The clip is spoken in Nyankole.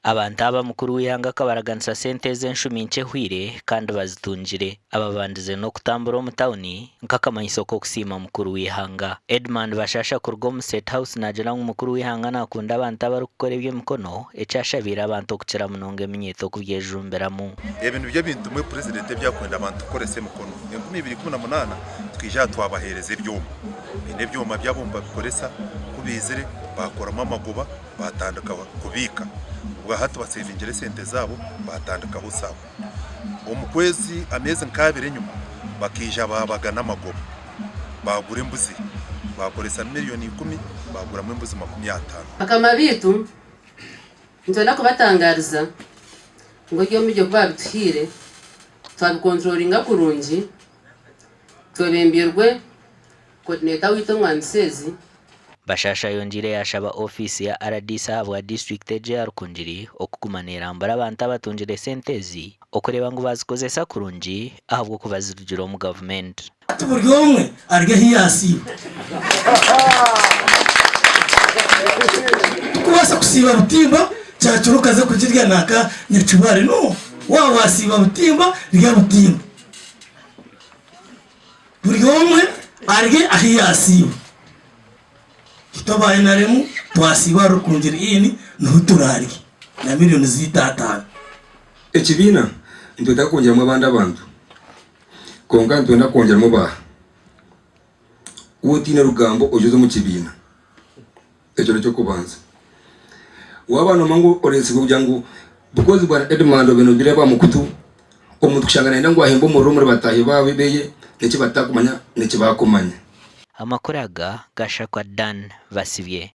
Abantu aba mukuru w'eihanga akabaraganisa sente ezi enshumi nkye ehweire kandi bazitungire. Ababandize n'okutambura omu tauni nk'akamanyiso k'okusiima mukuru w'eihanga. Edmund Bashasha kuruga omu State House naagira ngu mukuru w'eihanga naakunda abantu abarikukora eby'emikono eki ashabiire abantu okukira munonga eminyeeto okubyejumbiramu. Ebi nibyo bintu bimwe Purezidenti ebi arikwenda abantu kukoresa emikono. 2018 twija aha twabaheereza ebyoma. Baine ebyoma byabo nibabikoresa, ku baizire baakoramu amagoba baatandika kubiika. Obwa hati baseevingire esente zaabo baatandikaho sacco. Omu kwezi ameezi nk'abiri enyima bakaija baabagana amagoba baagura embuzi baakoresa miriyoni ikumi baaguramu embuzi 50. Bakama baitu, nitwenda kubatangaariza ngu ebyoma ebyo ku baabituhaire, twabikonturoringa kurungi, twebembirwe Coordinator waitu Omwami Seezi. Bashasha ayongyeire yaashaba ofiisi ya rdc ahabwa disiturikiti egi eya Rukungiri okuguma neerambura abantu abatungire sente ezi okureeba ngu baazikozesa kurungi ahabw'okuba zirugire omu gavumenti. Hati buri omwe ari ahi yaasiiba. Tikubaasa kusiiba butimba kyakiro okaza kugirya naka nyakibare. No, waaba waasiiba butimba, rya butimba. Buri omwe arye ahi yaasiiba. Itwe aba NRM twasiiba ahari Rukungiri Inn niho turaarye na miriyoni zaitu ataano. Ekibiina nitwetaaga kwongyeramu abandi abantu, kwonka nitwenda kwongyeramu baaha? Waaba otaine rugambo oije oze omu kibiina. Ekyo n'eky'okubanza. Waaba noomanya ngu oreetsirwe kugira ngu because bwana Edmund obaire nobireeba aha mukutu, omuntu kushanga nayenda ngu ahembe omuriro omuri bataahi baawe beye, n'eki batakumanya n'eki baakumanya. Amakuru aga gashakwa Dan Basibye.